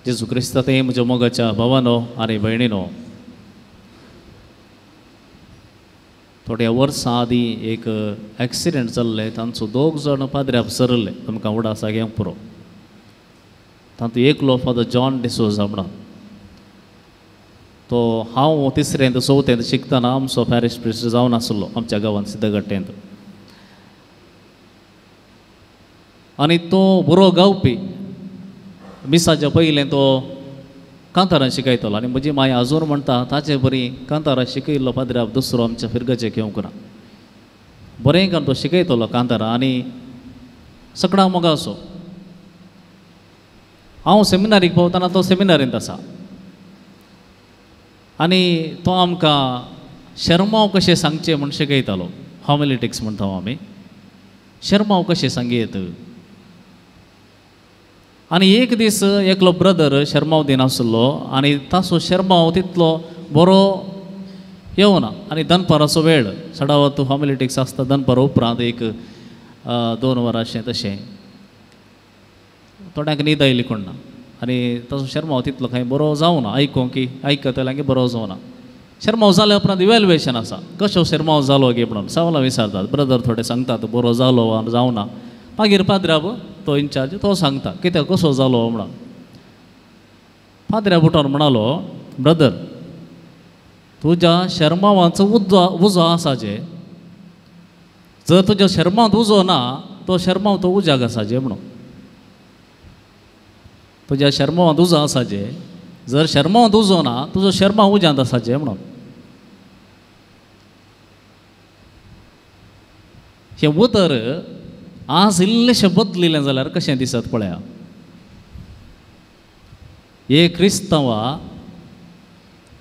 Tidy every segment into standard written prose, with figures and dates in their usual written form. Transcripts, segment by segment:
जेजू क्रिस्ता ते म्हज्या मोगाच्या भावानो आनी भयणीनो, थोड्या वर्सां आदीं एक एक्सिडेंट जाल्लें. तांचो दोग जाण पाद्र्याप सरले, तुमकां उडासा घेवंक पुरो. तातूंत एकलो फादर जॉन डिसोजा म्हणून, तो हांव तिसरेंत चवथेंत शिकतना आमचो पॅरिश प्रिस्ट जावन आसलो आमच्या गांवांत सिद्धगट्टेंत. आनी तो बरो गावपी, मिसाच्या पयलें तो कांतारां शिकयतलो. आनी म्हजी माय आजून म्हणटा ताचे बरी कांतारां शिकयल्लो पाद्र्याप दुसरो आमच्या फिरगचे घेवंक ना. बरें कारण तो शिकयतलो कांतारां आनी सकडां मोगासो. हांव सेमिनारीक पावतना तो सेमिनारींत आसा आनी तो आमकां शेरमांव कशें सांगचें म्हूण शिकयतालो. हॉमिलिटिक्स म्हणटा आमी, शेरमांव कशें सांगयेत. आनी एक दीस एकलो ब्रदर शेरमांव दिनासलो आनी ताचो शेरमांव तितलो बरो येवना. आनी दनपाराचो वेळ, सडावत हॉमिलिटिक्स आसता दनपार उपरांत एक 2 वरां अशें तशें थोड्यांक न्हीद आयली कोण ना. आनी ताचो शेरमांव तितलो कांय बरो जावना, आयकोंक की आयकतल्यांक की बरो जावना. शेरमांव जाल्या उपरांत इवेल्युएशन आसा, कसो शेरमांव जालो गे म्हणून सवालां विचारतात. ब्रदर थोडे सांगतात बरो जालो वा जावना. मागीर पाद्र्याब तो इन्चार्ज तो सांगता कित्याक कसो जालो म्हणून. पाद्र्याब उठोन म्हणालो, ब्रदर तुज्या शेरमांवाचो उजो आसा जे, जर तुज्या शेरमांत उजो ना तो शेरमांव तो उज्याक आसा जे म्हणून. तुज्या शेरमांवांत उजो आसा जे, जर शेरमांवांत उजो ना तुजो शेरमांव उज्यांत आसा जे म्हणून. हें उतर आज इल्लेशें बदलिलें जाल्यार कशें दिसत पळया. हे क्रिस्तांवा,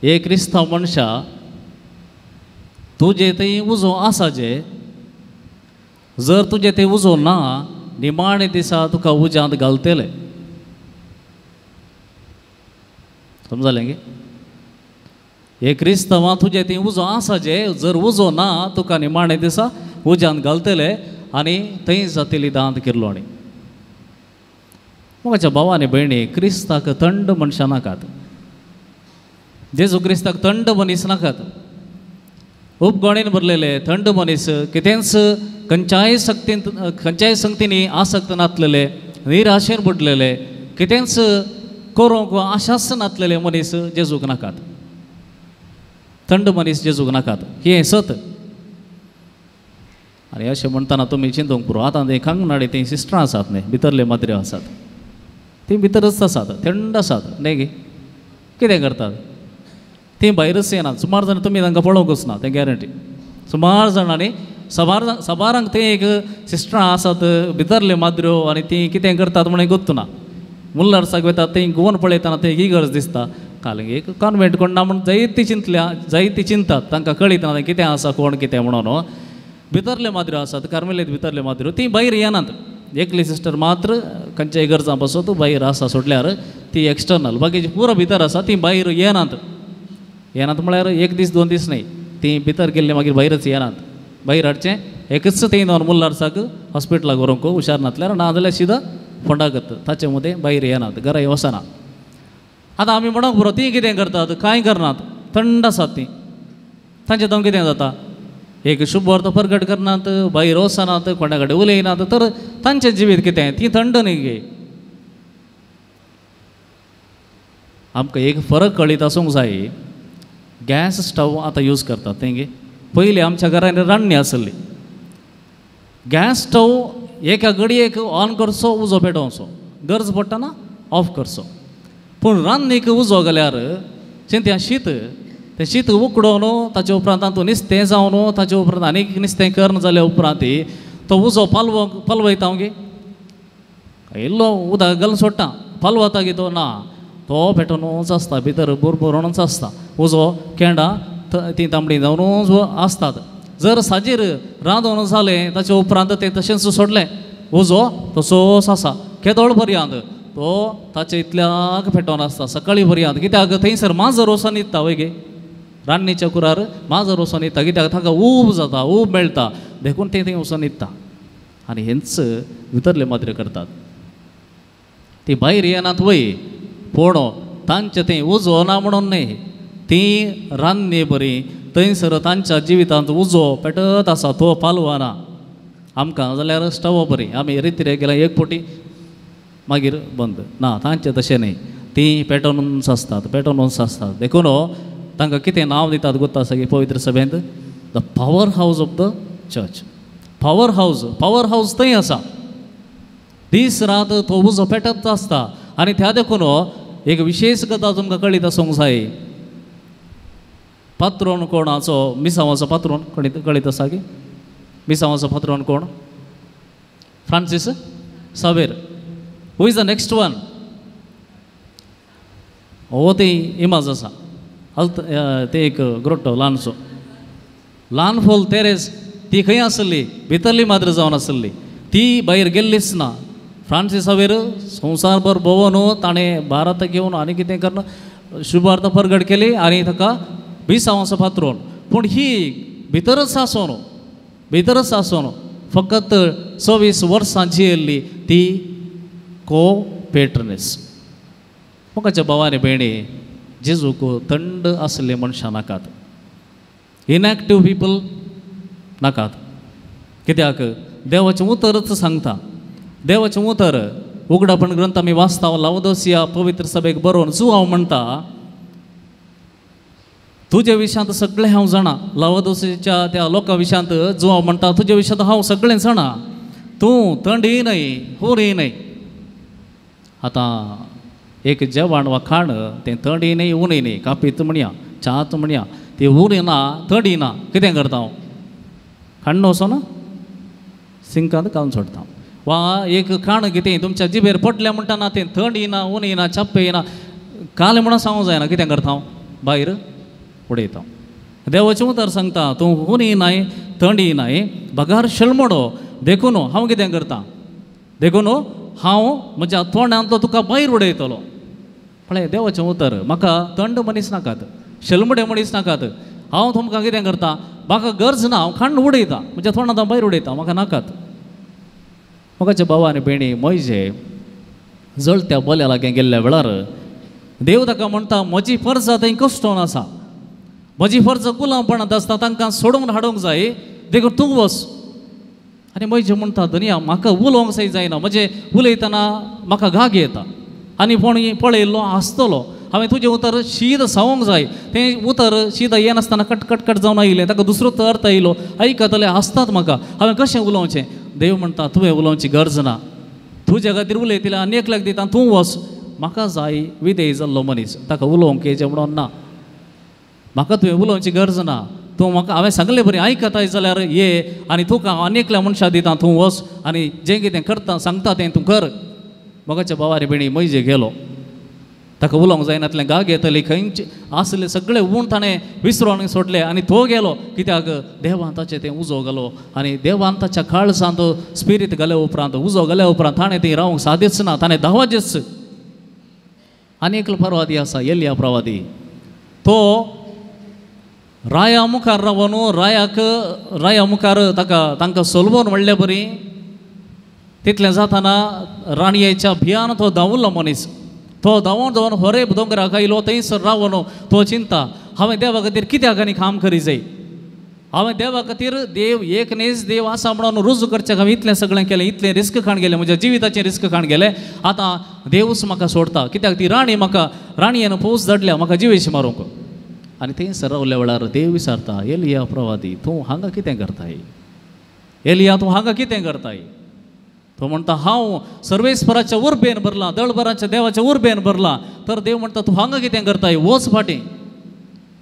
हे क्रिस्तांव मनशा, तुजे थंय उजो आसा जे, जर तुजे थंय उजो ना निमाणे दिसा तुका उज्यांत घालतले. समजलें गे? हे क्रिस्तांवा तुजे थंय उजो आसा जे, जर उजो ना तुका निमाणे दिसा उज्यांत घालतले आनी थंय जातली दांत किर्लोणी. म्हज्या भावा आनी भयणी, क्रिस्ताक थंड मनशां नाकात, जेजू क्रिस्ताक थंड मनीस नाकात. उपगणेन भरलेले थंड मनीस, कितेंच खंयच्याय सक्तीन खंयच्याय संगतींनी आसक्त नासलेले, निराशेन बुडलेले, कितेंच करूंक आशाच नासलेले मनीस जेजूक नाकात. थंड मनीस जेजूक नाकात, हें सत. आनी अशें म्हणटना तुमी चिंतूंक पुरो. आतां ते कांगनाडी तीं सिस्टरां आसात न्ही, भितरले माद्र्यो आसात, तीं भितरच आसात, थंड आसात न्ही गे. कितें करतात तीं भायरच येनात. सुमार जाणां तुमी तांकां पळोवंकच ना, तें गॅरंटी. सुमार जाणांनी साबारांक तें एक सिस्टरां आसात भितरले माद्र्यो आनी तीं कितें करतात म्हणून गोत्तू ना. मुल्लारसाक वतात तीं गोवन पळयतना तें ही गरज दिसता. काल एक कॉन्वेंट कोण ना म्हूण जायती चिंतल्या, जायती चिंतात, तांकां कळीत ना कितें आसा कोण कितें म्हणून. भितरले माद्र्यो आसात, कार्मेलीत भितरले माद्र्यो, तीं भायर येनात. एकली सिस्टर मात्र खंयच्याय गरजां पासत भायर आसा सोडल्यार ती एक्सटर्नल, बाकीची पुरो भितर आसा तीं भायर येनात. येनात म्हळ्यार एक दीस 2 दीस न्हय, तीं भितर गेल्लीं मागीर भायरच येनात. भायर हाडचें एकच थंय दोन मुल्लारसाक हॉस्पिटलाक व्हरूंक हुशार नासल्यार, ना जाल्यार सिदा फोंडागत ताचे मदें भायर येनात, घराय वचना. आतां आमी म्हणूंक पुरो तीं कितें करतात, कांय करनात, थंड आसात तीं. तांचें जावन कितें जाता, एक शुभ अर्थ परगट करनात, भायर वचनात, कोणा कडेन उलयनात, तर तांचें जिवीत कितें, तीं थंड न्ही गे. आमकां एक फरक कळीत आसूंक जाय. गॅस स्टव आतां यूज करतात तें गे, पयलीं आमच्या घरांनी रान्नी आसली. गॅस स्टव एका घडयेक ऑन करचो, उजो पेटोवचो, गरज पडटना ऑफ करचो. पूण रान्नीक उजो घाल्यार चिंत्या शीत, तें शीत उकडोवन ताचे उपरांत तातूंत नुस्तें जावन ताचे उपरांत आनीक नुस्तें कर्ण जाल्या उपरांत तो उजो पालवयता हांव गे, इल्लो उदक घालून सोडटा, पालवता गे तो ना, तो पेटोवनूच आसता, भितर बुरबुरोनूच आसता उजो, केंडां तीं तांबडी जावनूच आसतात. जर साजेर रांदोन जालें ताचे उपरांत तें तशेंच सोडलें, उजो तसोच आसा केदोळ पर्यंत तो ताचे इतल्याक पेटोवन आसता सकाळीं पर्यंत. कित्याक थंयसर माजर वचोन न्हिदता वय गे, रान्नीच्या कुरार माजर वचोन न्हिदता, कित्याक ताका ऊब जाता, ऊब मेळटा, देखून तें थंय वचोन न्हिदता. आनी हेंच भितरले माद्रे करतात, ती भायर येनात वय, पूण तांचें तें उजो ना म्हणून न्हय, ती रान्नी बरी थंयसर तांच्या जिवितांत उजो पेटत आसा, तो पालवाना. आमकां जाल्यार स्टव बरी, आमी रितीरे गेल्या एक फावटी मागीर बंद ना, तांचें तशें न्हय, तीं पेटोवनूच आसतात, पेटोवनूच आसतात. देखून तांकां कितें नांव दितात गोत्ता आसा की पवित्र सभेंत the power house of the church. Power house, power house थंय आसा, दीस रात तो उजो पेटत आसता. आनी त्या देखून एक विशेश गजाल तुमकां कळीत आसूंक जाय. पात्रोन कोणाचो, मिसांवाचो पात्रोन कळीत आसा की मिसांवाचो पात्रोन कोण? Francis Xavier. Who is the next one? हो ती इमाज आसा, ते एक ग्रोटो ल्हानसो, ल्हान फोल तेरेज, ती खंय आसली? भितरली माद्र जावन आसली, ती भायर गेल्लीच ना. फ्रांसीस सावेर संवसारभर भोंवन ताणें भारत घेवन आनी कितें करून शुभार्थ परगट केली आनी ताका बिसांवाचो पात्रोन. पूण ही भितरच आसून, भितरच आसून फकत 24 वर्सां जियेल्ली ती को पेट्रनेस. मोगाच्या भाव आनी भयणी, जेजूक थंड आसले मनशां नाकात, इनएक्टीव पिपल नाकात. कित्याक देवाचें उतरच सांगता, देवाचें उतर उगडापण ग्रंथ आमी वाचता, लावदोसिया पवित्र सभेक बरोवन जुवांव म्हणटा, तुजे विशयांत सगळें हांव जाणा. लावदोसियाच्या त्या लोकां विशयांत जुवांव म्हणटा, तुजे विशयांत हांव सगळें जाणा, तूं थंडय न्हय हुरीय न्हय. आतां एक जेवण वा खाण तें थंडय न्हय उणय न्हय, कापीत म्हणया, च्यात म्हणया, ती उरी ना थंडी ना, कितें करता हांव? खाण वचो ना सिंकांत घालून सोडटा. वा एक खाण कितें तुमच्या जिबेर पडलें म्हणटा ना, तें थंड येना ऊन येना चाप्पे येना, कालें म्हणून सांगूंक जायना, कितें करता हांव? भायर उडयता. देवाचें उतर सांगता, तूं ऊन येनाय थंड येनाय बगार शेळमोडो, देखून हांव कितें करता? देखून हांव म्हज्या तोंडांतलो तुका भायर उडयतलो. पळय देवाचें उतर, म्हाका थंड मनीस नाकात, शेलमडे मनीस नाकात. हांव तुमकां कितें करता? म्हाका गरज ना, हांव खाण उडयता, म्हज्या तोंडांत हांव भायर उडयता, म्हाका नाकात. मोगाच्या भाव आनी भयणी, म्हजे जळत्या बोल्या लागीं गेल्ल्या वेळार देव ताका म्हणटा, म्हजी फर्ज थंय कश्टोन आसा, म्हजी फर्ज गुलामपणांत आसता, तांकां सोडोवन हाडूंक जाय, देखून तूं वच. आनी म्हजे म्हणटा, धनया म्हाका उलोवंक सय जायना, म्हजें उलयतना म्हाका घाग येता आनी कोण पळयल्लो आसतलो, हांवें तुजें उतर शीद सांगूंक जाय, तें उतर शीद येनासतना कट कट कट जावन आयलें, ताका दुसरोच अर्थ आयलो, आयकतले आसतात म्हाका, हांवें कशें उलोवचें? देव म्हणटा, तुवें उलोवची गरज ना, तुज्या खातीर उलयतलें आनी एकल्याक दिता, तूं वच. म्हाका जाय विधेय जाल्लो मनीस, ताका उलोवंक येचें म्हणून ना, म्हाका तुवें उलोवची गरज ना, तूं म्हाका हांवें सांगलें बरें आयकताय जाल्यार ये, आनी तुका हांव आनी एकल्या मनशा दिता, तूं वच आनी जें कितें करता सांगता तें तूं कर. मोगाच्या भाव आनी भयणी, म्हजे गेलो, ताका उलोवंक जायनातलें, गाग येतली, खंयचे आसले सगळे ऊण ताणें विसरून सोडले आनी तो गेलो. कित्याक? देवान ताचें तें उजो घालो आनी देवान ताच्या काळजांत स्पिरीत घाल्या उपरांत, उजो घाल्या उपरांत ताणें थंय रावंक सादेच ना, ताणें धांवाचेच. आनी एकलो प्रवादी आसा, एलिया प्रवादी, तो राया मुखार रावन रायाक, राया मुखार ताका तांकां सोलवून म्हणले बरी, तितलें जाताना राणयेच्या भियान तो धांवलो मनीस, तो धांवून धांवून होरेब दोंगराक आयलो, थंयसर रावन तो चिंता, हांवें देवा खातीर कित्याक आनी काम करी जाय, हांवें देवा खातीर देव एक न्हीज देव आसा म्हणून रुजू करचें हांवें इतलें सगळें केलें, इतलें रिस्क खाण गेलें, म्हज्या जिविताचें रिस्क खाण गेलें, आतां देवूच म्हाका सोडता, कित्याक ती राणी म्हाका राणयेन पोस धाडल्या म्हाका जिवेशी मारूंक. आनी थंयसर रावल्या वेळार देव विचारता, एलिया प्रवादी तूं हांगा कितें करताय? एलिया तूं हांगा कितें करताय? तो म्हणटा, हांव सर्वेस्पराच्या उर्बेन भरलां, दळभराच्या देवाच्या उर्बेन भरलां. तर देव म्हणटा, तूं हांगा कितें करताय? वच फाटीं,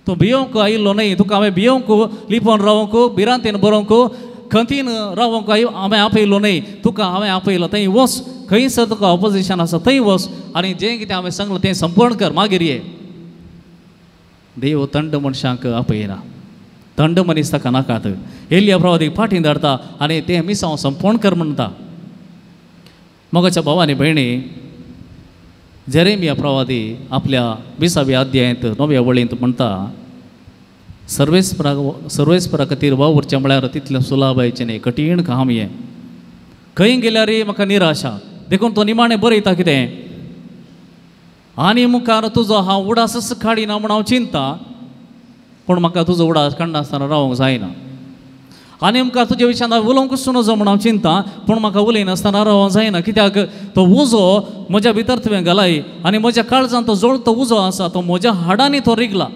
तूं भियोंक आयिल्लो न्हय, तुका हांवें भियोंक लिपोवन रावंक, भिरांतेन बरोवंक, खंतीन रावंक हांवें आपयलो न्हय, तुका हांवें आपयलो, थंय वच, खंयसर तुका ऑपोजिशन आसा थंय वच आनी जें कितें हांवें सांगलां तें संपूर्ण कर, मागीर ये. देव थंड मनशांक आपयना, थंड मनीस ताका नाकात. एलिया प्रवादीक फाटीं धाडटा आनी तें मिसांव संपूर्ण कर म्हणटा. मोगाच्या भाव आनी भयणी, जेरेमिया प्रवादी आपल्या 20व्या अध्यायांत 9व्या वळींत म्हणटा, सर्वेस्परा खातीर वावुरचें म्हळ्यार तितलें सुलाभायचें न्हय, कठीण काम हें, खंय गेल्यार म्हाका निराशा. देखून तो निमाणें बरयता कितें, आनी मुखार तुजो हांव उडासच काडिना म्हूण हांव चिंता, पूण म्हाका तुजो उडास काडनासतना रावंक जायना. आनी मुखार तुजे विशयान हांव उलोवंकच नजो म्हूण हांव चिंता, पूण म्हाका उलयनासतना रावंक जायना. कित्याक तो उजो म्हज्या भितर तुवें घालाय आनी म्हज्या काळजान तो जळतो उजो आसा तो म्हज्या हाडांनी तो रिगला,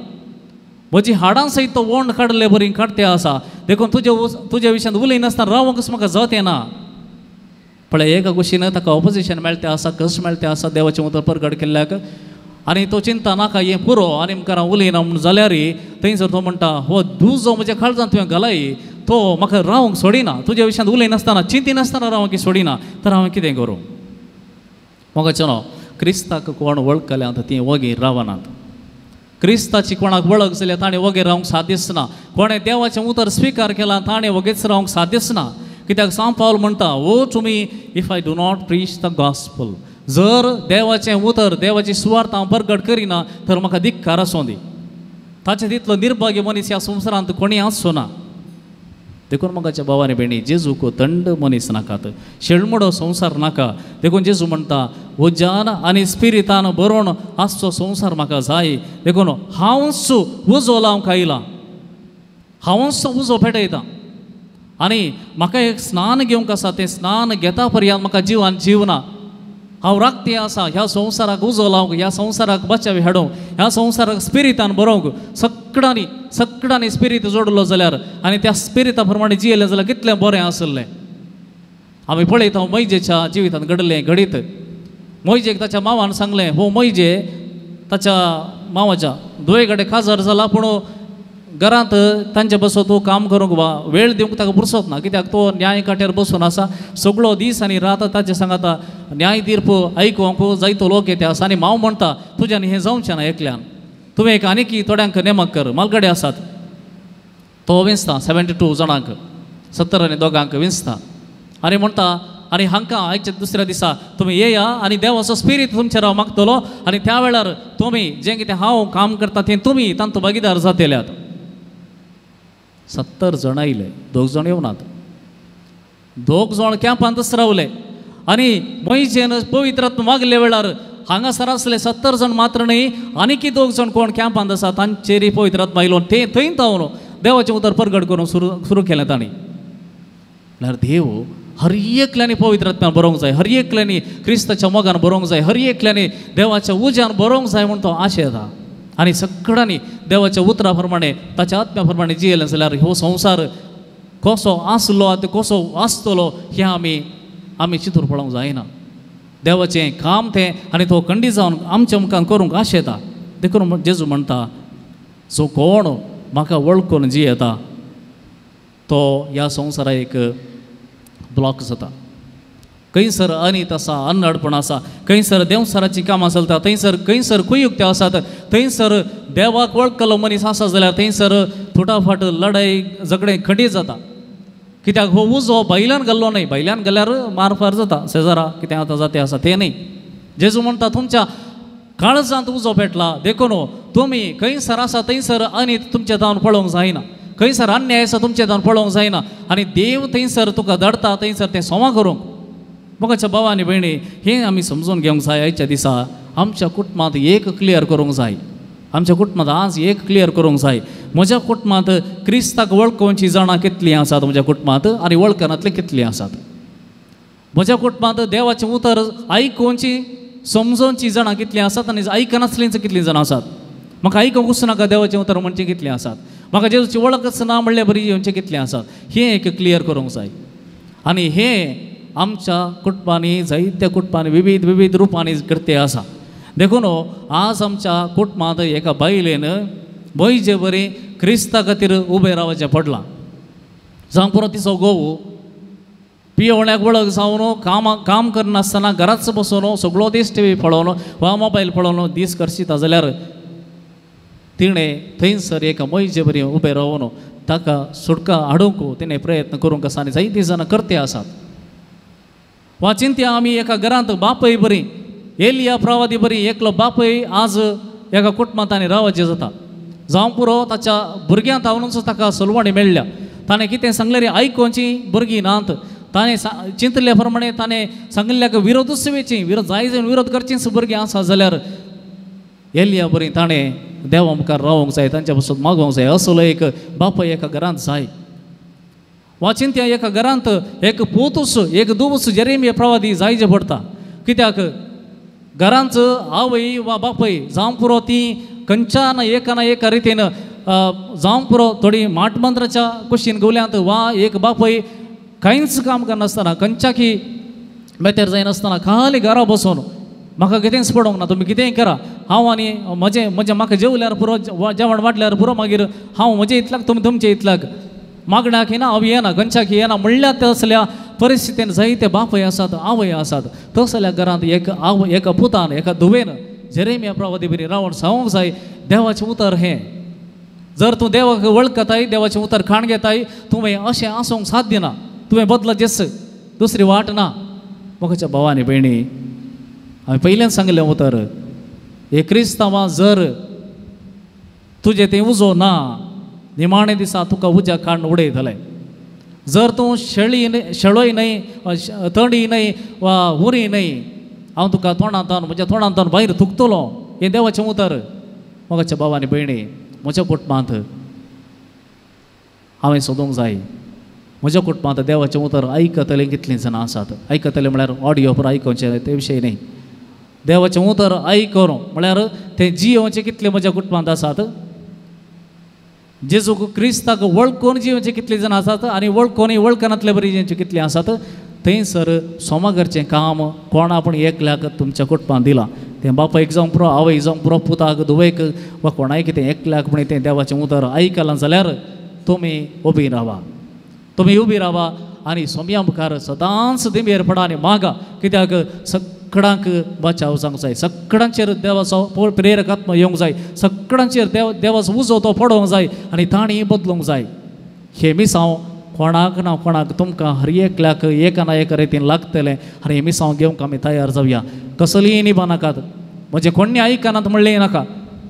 म्हजी हाडां सयत तो वोंड काडले बरी काडते आसा. देखून तुजे तुज्या विशयान उलयनासतना रावंकच म्हाका जात येना. पळय एका गोश्टीन ताका ऑपोजिशन मेळटे आसा, कश्ट मेळटे आसा देवाचें उतर परगट केल्ल्याक, आनी तो चिंता नाका हें पुरो आनी मुखार हांव उलयना म्हूण जाल्यार थंयसर तो म्हणटा हो दुजो म्हज्या काळजान तुवें घालाय तो म्हाका रावंक सोडिना, तुज्या विशयांत उलयनासतना चिंतिनासतना रावंक सोडिना, तर हांवें कितें करूं? मोगाचें न्हू क्रिस्ताक कोण वळखल्यात तीं वगी रावनात. क्रिस्ताची कोणाक वळख जाल्यार ताणें वगी रावंक साध्यच ना. कोणें देवाचें उतर स्विकार केलां ताणें वगीच रावंक साध्यच ना. कित्याक सांत पावल म्हणटा woe to me if I do not preach the gospel. जर देवाचें उतर देवाची सुवार्थ हांव परगट करिना तर म्हाका धिक्कार आसूं दी. ताचे तितलो निर्भाग्य मनीस ह्या संवसारांत कोणी आसचो ना. देखून मोगाच्या भाव आनी भयणी जेजूक थंड मनीस नाकात, शेळमोडो संवसार नाका. देखून जेजू म्हणटा उज्यान आनी स्पिरितान बरोवन आसचो संवसार म्हाका जाय. देखून हांवच उजो लावंक आयला, हांवच उजो पेटयता आनी म्हाका एक स्नान घेवंक आसा, तें स्नान घेता पर्यंत म्हाका जिवान जीव ना. हांव राखती आसा ह्या संवसाराक उजो लावंक, ह्या संवसाराक बचाव हाडूंक, ह्या संवसाराक स्पिरितान बरोवंक. सगळ्यांनी सगळ्यांनी स्पिरीत जोडलो जाल्यार आनी त्या स्पिरिता प्रमाणे जियेलें जाल्यार कितलें बरें आसलें. आमी पळयता मोयजेच्या जिवितांत घडलें घडीत. मोयजेक ताच्या मावान सांगलें, हो मोयजे ताच्या मावाच्या दुवे कडेन काजार जाला, पूण घरांत तांचे बसो तूं काम करूंक वा वेळ दिवंक ताका पुरसत ना, कित्याक तो न्याय काट्यार बसून आसा सगळो दीस आनी रात ताचे सांगाता न्याय तीर्प आयकूंक जायतो लोक येते आसा. आनी माव म्हणटा तुज्यान हें जावचें ना एकल्यान, तुवें एक आनीक थोड्यांक नेमक कर, मालगडे आसात. तो विंचता 72 जाणांक, 72 विंचता आनी म्हणटा आनी हांकां आयच्या दुसऱ्या दिसा तुमी येया आनी देवाचो स्पिरीत तुमचेर हांव मागतलो आनी त्या वेळार तुमी जें कितें हांव काम करता तें तुमी तांतूं भागीदार जातल्यात. 70 जाण आयले, 2 जाण येवनात, 2 जाण कॅम्पांतच रावले. आनी मोयजेन पवित्र आत्मा मागले वेळार हांगासर आसले 70 जाण मात्र न्हय, आनीकी 2 जाण कोण कॅम्पांत आसा तांचेरय पवित्र आत्मा आयलो. ते थंय तावन देवाचें उतर परगट करूंक सुरू केलें तांणी. म्हळ्यार देव हर एकल्यांनी पवित्र आत्म्यान बरोवंक जाय, हर एकल्यांनी क्रिस्ताच्या मोगान बरोवंक जाय, हर एकल्यांनी देवाच्या उज्यान बरोवंक जाय म्हूण तो आशेता. आनी सगळ्यांनी देवाच्या उतरा प्रमाणे ताच्या आत्म्या प्रमाणे जियेलें जाल्यार हो संवसार कसो आसलो आतां कसो आसतलो हें आमी चिंतून पळोवंक जायना. देवाचें काम तें आनी तो खंडीत जावन आमच्या मुखार करूंक आशेता. देखून जेजू म्हणटा जो कोण म्हाका वळखून जियेता तो ह्या संवसारा एक ब्लॉक जाता. खंयसर अनीत आसा, अन्नडपण आसा, खंयसर देंवसाराचीं कामां चलता, थंयसर खंयसर कुयुक्त्यो आसात, थंयसर देवाक वळखलो मनीस आसा जाल्यार थंयसर फुटाफाट लडाई झगडें खंडीत जाता. कित्याक हो उजो भायल्यान घाल्लो न्हय, भायल्यान घाल्यार मारफार जाता, शेजारा कितें आतां जातें आसा तें न्हय. जेजू म्हणटा तुमच्या काळजांत उजो पेटला, देखून तुमी खंयसर आसा थंयसर अनीत तुमच्या जावन पळोवंक जायना, खंयसर अन्याय आसा तुमच्या जावन पळोवंक जायना आनी देव थंयसर तुका धाडटा थंयसर तें सोमा करूंक. मोगाच्या भाव आनी भयणी हें आमी समजून घेवंक जाय. आयच्या दिसा आमच्या कुटुंबांत एक क्लियर करूंक जाय, आमच्या कुटुंबांत आज एक क्लियर करूंक जाय. म्हज्या कुटुंबांत क्रिस्ताक वळखोवची जाणां कितलीं आसात म्हज्या कुटुंबांत आनी वळखनातलीं कितलीं आसात. म्हज्या कुटुंबांत देवाचें उतर आयकुची समजोवची जाणां कितलीं आसात आनी आयकनासलींच कितलीं जाणां आसात. म्हाका आयकूंकच नाका देवाचें उतर म्हणचें कितलीं आसात, म्हाका जेजूची वळखच ना म्हणल्यार बरी येवचें कितलीं आसात, हें एक क्लियर करूंक जाय. आनी हें आमच्या कुटुंबांनी जायत्या कुटुंबांनी विविध विविध रुपांनी करते आसा. देखून आज आमच्या कुटुंबांत एका बायलेन मोयजे बरी क्रिस्ता खातीर उबें रावचें पडलां. जावं पुरो तिचो घोव पियोवण्याक वळख जावन काम करनासतना घराच बसून सगळो दीस टी व्ही पळोवन वा मोबायल पळोवन दीस करशिता जाल्यार तिणें थंयसर एका मोयजे बरी उबें रावन ताका सुटका हाडूंक तिणें प्रयत्न करूंक आसा आनी जायतीं जाणां करते आसात. वा चिंत्या आमी एका घरांत बापय बरी एलिया प्रवादी बरी एकलो बापय आज एका कुटुंबांत आनी रावचें जाता. जावं पुरो ताच्या भुरग्यांत हांवूच ताका सलवणी मेळ्ळ्या, ताणें कितें सांगलें रे आयकुची भुरगीं नात, ताणें चिंतल्या प्रमाणे ताणें सांगिल्ल्याक विरोधूच वेची विरोध जाय जावन विरोध करचींच भुरगीं आसा जाल्यार एलिया बरी ताणें देवा मुखार रावोंक जाय, तांच्या पासून मागोवंक जाय. असलो एक बापाय एका घरांत जाय. वा चिंत्या एका घरांत एक पूतूस एक दुवूस जेरेमिया प्रवादी जायचे पडटा. कित्याक घरांत आवय वा बापय जावं पुरो ती खंयच्या ना एका ना एका रितीन जावं पुरो थोडी माटमंत्राच्या कुशीन गुल्यांत वा एक बापय कांयच काम करनासतना खंयच्या की बेतेर जायनासतना खाली घरा बसून म्हाका कितेंच पडोवंक ना, तुमी कितेंय करा, हांव आनी म्हजें म्हजें म्हाका जेवल्यार पुरो, जेवण वाडल्यार पुरो, मागीर हांव म्हजे इतल्याक तुमी तुमचे इतल्याक, मागण्याक येना हांव येना खंयच्याक येना म्हणल्यार तसल्या परिस्थितीन जायते बापय आसात आवय आसात. तसल्या घरांत एक आव एका पुतान एका धुवेन जेरेमिया प्रवादी बरी रावण सांगूंक जाय देवाचें उतर हें. जर तूं देवाक वळखताय, देवाचें उतर खाण घेताय, तुवें अशें आसूंक साध्य ना, तुवें बदलाचेंच, दुसरी वाट ना. मोगाच्या भावा आनी भयणी, हांवें पयल्यान सांगलें उतर, हे क्रिस्तांवां जर तुजें तें उजो ना, निमाणे दिसा तुका उज्या काडून उडयतले. जर तूं शेळी शेळोय न्हय, तणी न्हय वा उरी न्हय, हांव तुका तोंडांतल्यान म्हज्या तोंडांतल्यान भायर थुकतलो. हें देवाचें उतर. मोगाच्या भावा आनी भयणी, म्हज्या कुटुंबांत हांवें सोदूंक जाय, म्हज्या कुटुंबांत देवाचें उतर आयकतले कितलीं जाणां आसात. आयकतले म्हळ्यार ऑडियो पुरो आयकुचें ते विशय न्हय, देवाचें उतर आयकून म्हळ्यार तें जियोवचें कितलें म्हज्या कुटुंबांत आसात, जेजू क्रिस्ताक वळखून जियोवचें कितलीं जाणां आसात आनी वळखून वळखनातले बरी जियोवचें कितलीं आसात. थंयसर सोमागरचें काम कोणा पूण एकल्याक तुमच्या कुटुंबांत दिलां, तें बापायक जावं पुरो, आवयक जावं पुरो, पुताक धुवेक वा कोणाय कितें एकल्याक पूण तें देवाचें उतर आयकलां जाल्यार तुमी उबी रावा, तुमी उबी रावा आनी सोम्या मुखार सदांच दिंबेर पडा आनी मागा. कित्याक सगळ्यांक बचाव जावंक जाय, सगळ्यांचेर देवाचो प्रेरक आत्मा येवंक जाय, सगळ्यांचेर देवाचो उजो तो पडोवंक जाय आनी तांणी बदलूंक जाय. हे मिसांव कोणाक ना कोणाक तुमकां हर एकल्याक एका ना एका रितीन लागतलें आनी हे मिसांव घेवंक आमी तयार जावया. कसलीय निभां नाकात, म्हजें कोण्णी आयकनात म्हणलें नाका,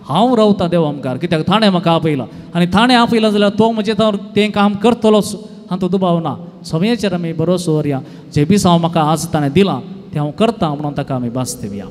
हांव रावतां देवा मुखार, कित्याक ताणें म्हाका आपयलां आनी ताणें आपयलां जाल्यार तो म्हजें तें काम करतलोच, हातूंत दुबाव ना. समयाचेर आमी भरोसो दवरया, जें मिसांव म्हाका आज ताणें दिलां तें हांव करतां म्हणून ताका आमी भास दिवया.